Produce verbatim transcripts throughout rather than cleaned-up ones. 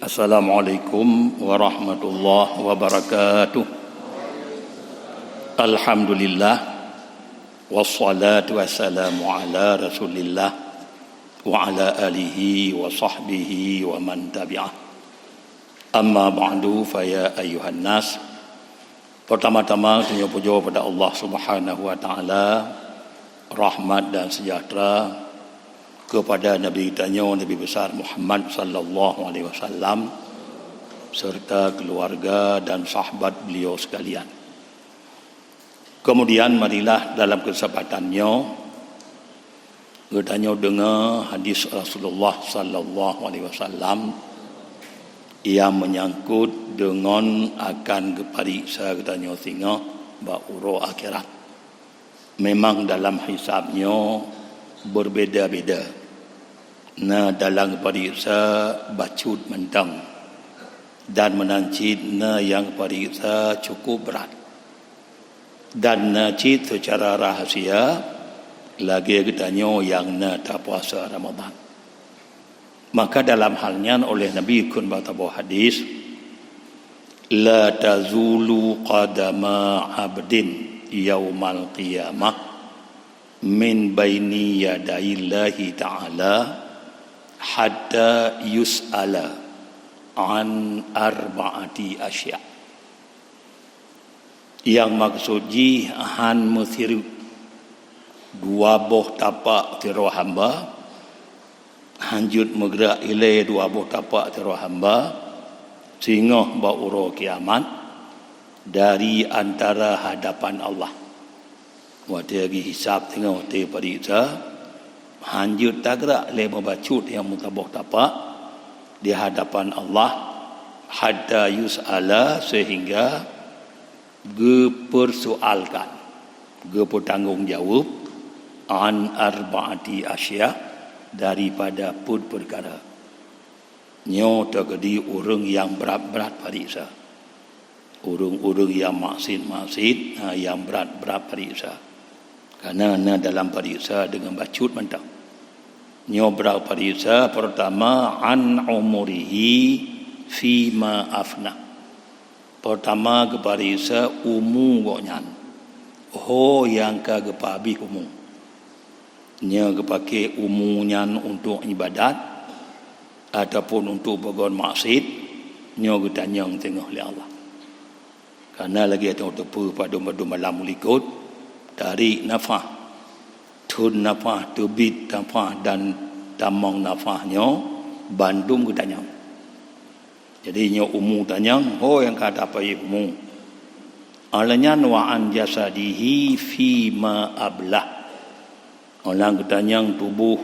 Assalamualaikum warahmatullahi wabarakatuh. Alhamdulillah, wassalatu wassalamu ala Rasulillah wa ala alihi wa sahbihi wa man tabi'ah. Amma ba'du, fa ya ayyuhan nas. Pertama-tama, tanyoe pujoe pada Allah Subhanahu wa Taala, rahmat dan sejahtera kepada Nabi tanyoe, Nabi besar Muhammad sallallahu alaihi wasallam, serta keluarga dan sahabat beliau sekalian. Kemudian, marilah dalam kesempatan nyoe geutanyoe deungoe hadis Rasulullah sallallahu alaihi wasallam nyang meunyangkot deungon akan geupariksa geutanyoe singoh bak uroe akhirat. Memang dalam hisab nyoe beubeda-beda. Na dalam geupariksa bacut mantong, dan meunan cit na nyang geupariksa cukup brat. Dan na cit seucara rahasia, lagée geutanyoe nyang na tapuasa Ramadhan. Maka dalam hal nyan, oleh Nabi kheun bak saboh hadis, "La tazulu qadama abdin yaumal qiyamah min baini yadaillahi ta'ala hatta yus'ala an arba'ati asya." Nyang maksud jih, han meusireuk dua boh tapak sidroe hamba, han jeuet meugrak ilée dua boh tapak sidroe hamba singoh bak uroe kiamat dari antara hadapan Allah. Watée geuhisab singoh, watée pariksa, han jeuet tagrak lé meubacut nyang meusaboh tapak di hadapan Allah, hatta yus'ala, sehingga geupeursoalkan, geupeutanggong jaweueb, an arba'ati asya, daripada peuet peukara. Nyoe teukeudi ureuëng nyang brat-brat pariksa. Ureuëng-ureuëng nyang maksiet-maksiet, ha, nyang brat-brat pariksa. Karena na dalam pariksa deungon bacut mantong. Nyoe brat pariksa, pertama, an umurihi fima afna. Pertama geupariksa umu gobnyan, ho nyang ka geupeuhabéh umu. Nyoe geupaké umu nyan untuk iébadat ataupun untuk peubuet maksiet, nyoe geutanyong teungoh lé Allah. Karena lagée tanyoe teupeue padum-padum malam likot, tarék nafah, thon nafah, teubiet nafah dan tamong nafah nyoe bandum geutanyong. Jadi nyoe umu tanyong, ho nyang ka tapaéh umu. Óh lheueh nyan wa an jasadihi fima ablah. Óh lheueh geutanyong tuboh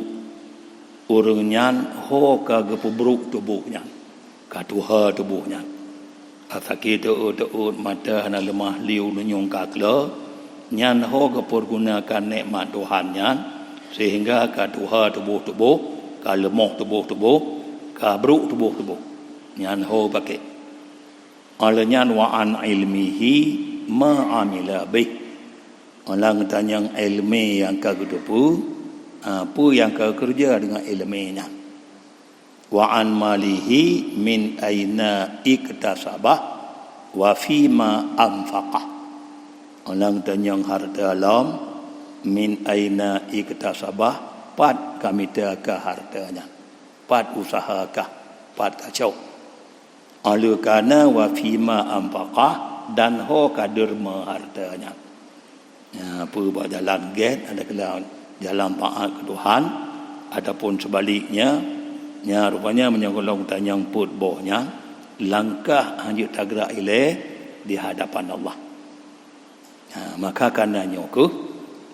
ureuëng nyan, ho ka geupeubrok tuboh nyan, ka tuha tuboh nyan. Ka sakét teuôt-teuôt, mata hana leumah, lieu lunyueng ka klo, nyan ho geupeureugunakan nikmat Tuhan nyan, sehingga ka tuha tuboh-tuboh, ka leumoh tuboh-tuboh, ka brok tuboh-tuboh. Nyan ho paké. Óh lheueh nyan wa an ilmihi ma amila bih. Óh lheueh geutanyong iéleumé nyang ka geuteupeue, a, peue nyang ka geukeureuja deungon iéleumé nyan. Wa an malihi min aina iktasabah wa fima anfaqah. Óh lheueh geutanyong hareuta lom, min aina iktasabah, pat ka mita kah hareuta nyan, pat useuha kah, pat ka cok. Óh lheueh kana wa fima anfaqah, dan ho ka deureumeue hareuta nyan. Nya, peue bak jalan gét, ada kala jalan taát keu Tuhan, ataupun seubaliknya, nya rupanya meunyoe gohlom tanyong peuet boh nyan, langkah han jeuet tagrak ilée di hadapan Allah. Ha, maka kana nyoe kheueh,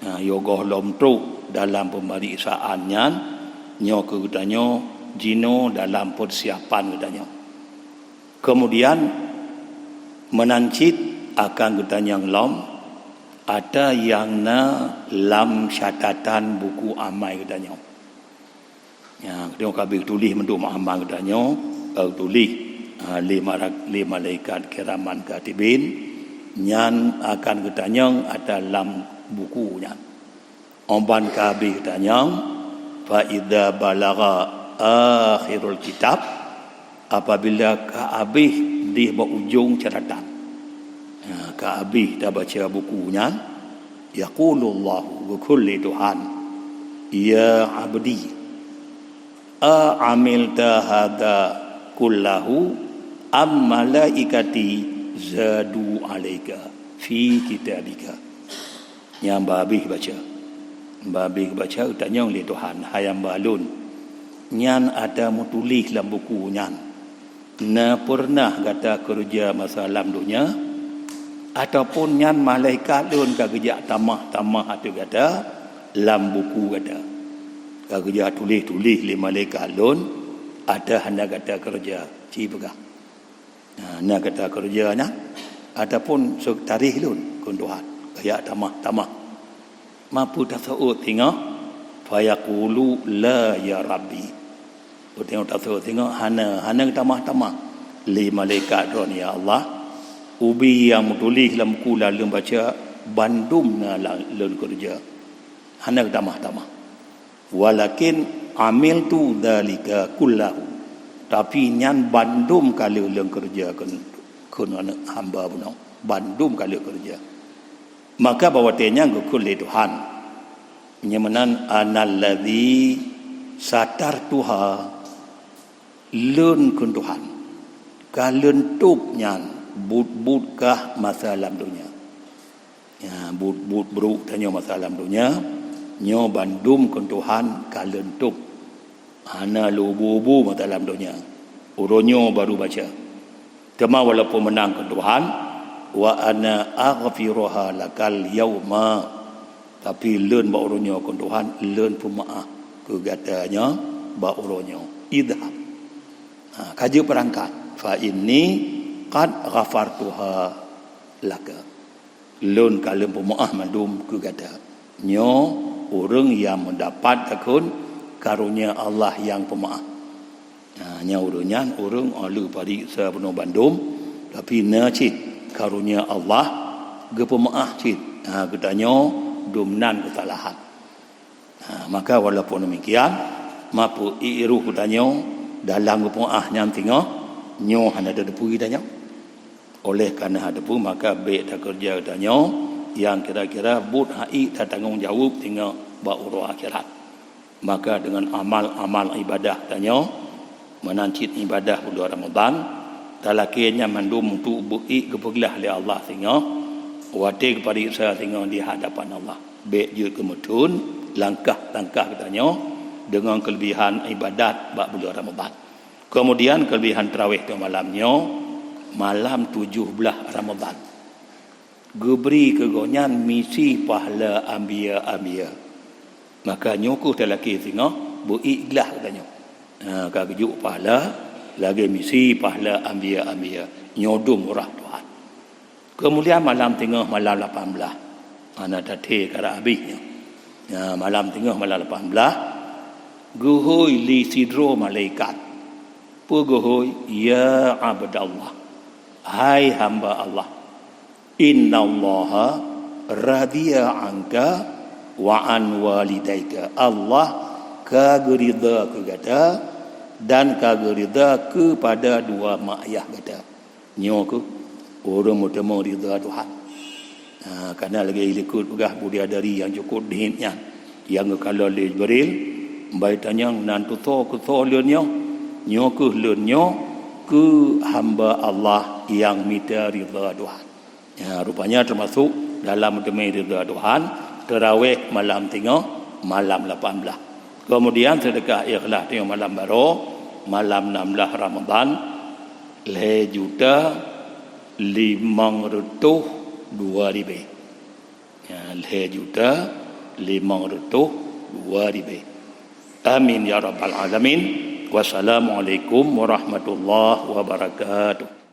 ha, yoh gohlom trok dalam peumeriksaan nyan, nyoe kheueh geutanyoe jinoe dalam peusiapan geutanyoe. Keumudian, meunan cit akan geutanyong lom ata nyang na lam catatan buku amai geutanyoe. Nyan, geutanyoe ka habéh tuléh mandum amal geutanyoe, ka geutuléh, ha, lé mara-, lé malaikat kiraman katibin, nyan akan geutanyong ata lam buku nyan. Óh ban ka habéh tanyong, fa idza balagha akhirul kitab, apabila ka habéh di bak ujong catatan. Ha, ka habéh tabaca buku nyan, yaqulullahu, geukheun lé Tuhan, "Ya abdi, a amilta hadza kullahu am malaikati zadu alaika fi kitabika?" Nyang bah habéh baca. Bah habéh baca, geutanyong lé Tuhan, "Hai hamba lôn, nyan ata meutuléh lam buku nyan, na peureunah gata keureuja masa lam donya? Ataupun nyan malaikat lôn ka geujak tamah-tamah ateueh gata lam buku gata? Ka geujak tuléh-tuléh lé malaikat lôn, ata hana gata keureuja?" Ci peugah. Na, na gata keureuja nyan, ataupun seukretarih lôn, kheun Tuhan, geujak tamah-tamah. Meupeue taseuôt singoh, fayaqulu, "La ya Rabbi." Beutôi taseuôt singoh, "Hana, hana geutamah-tamah lé malaikat Droeneuh, ya Allah. Ubé nyang meutuléh lam buku lam lôn baca, bandum na lam lôn keureuja. Hana geutamah-tamah. Walakin amiltu dzalika kullahu." Tapi nyan bandum ka lheueh lôn keureuja, kheun, kheun aneuëk hamba bunoe. Bandum ka lheueh keureuja. Maka bak watée nyan geukheun lé Tuhan, nyang meunan, "Analladzi satartuha." Lôn, kheun Tuhan, ka lôn tôb nyan buet-buet kah masa lam donya. Ya, buet-buet brôk tanyoe masa lam donya, nyoe bandum, kheun Tuhan, ka lôn tôb. Hana lôn ubu-ubu masa lam donya. Uroe nyoe baru baca. Teuma walaupun meunan, kheun Tuhan, "Wa ana aghfiruha lakal yauma." Tapi lôn bak uroe nyoe, kheun Tuhan, lôn peumeuáh keu gata nyoe bak uroe nyoe. Idhab. Ha, ka jeuet beurangkat. "Fa inni qad ghafartuha laka." Lôn ka lôn peumeuáh mandum keu gata. Nyoe ureuëng nyang meudapat takheun karonya Allah nyang peumeuáh. Ha, nyoe ureuëng nyan ureuëng óh lheueh pareksa bunoe bandum, tapi na cit karonya Allah geupeumeuáh cit, ha, geutanyoe dum nan keusalahan. Ha, maka walaupun demikian, meupeue ék roh geutanyoe dalam geupeumeuáh nyan singoh, nyoe hana tateupeue tanyoe. Oleh kareuna hana tateupeue, maka bék takeureuja geutanyoe nyang kira-kira buet hana ék tatanggong jaweueb singoh bak uroe akhirat. Maka deungon amal-amal ibadah tanyoe, meunan cit ibadah buleuen Ramadhan, talakée nyan mandum untuk beu-ék geupeuglah lé Allah singoh, watée geupareksa singoh di hadapan Allah. Bék jeuet keumeuteun langkah-langkah geutanyoe deungon keuleubehan ibadat bak buleuen Ramadhan. Keumudian keuleubehan tarawih teuma malam nyoe, malam tujoh blaih Ramadhan. Geubri keu gobnyan misi pahala anbiya-anbiya. Maka nyoe kheueh talakée singoh beu-ék glah geutanyoe. Ha, ka geujok pahala lagée misi pahala anbiya-anbiya. Nyoe dum murah Tuhan. Keumudian malam teungoh, malam lapan blaih. Hana tathé karab habéh nyoe. Ya, malam teungoh, malam lapan blaih, geuhôi lé sidroe malaikat. Peue geuhôi? "Ya Abdallah, hai hamba Allah, innallaha radhiya anka wa an walidaika." Allah ka geuridha keu gata dan ka geuridha keupada dua mak ayah gata. Nyoe kheueh ureuëng meuteumé ridha Tuhan. Ha, kana lagée likot peugah bidadari nyang cukôp diet nyan, nyang geukalon lé Jibril, bai tanyong nan tutoe keu soe lôn nyoe. Nyoe kheueh lôn nyoe keu hamba Allah nyang mita ridha Tuhan. Ya, rupanya teumasok dalam meuteumé ridha Tuhan, tarawih malam teungoh, malam lapan blaih. Keumudian seudeukah ikhlas teungoh malam baroe, malam nam blaih Ramadhan, lhée juta limong reutôh dua ribée. Ya, lhée juta limong reutôh dua ribée. Amin ya rabbal alamin. Wassalamualaikum warahmatullahi wabarakatuh.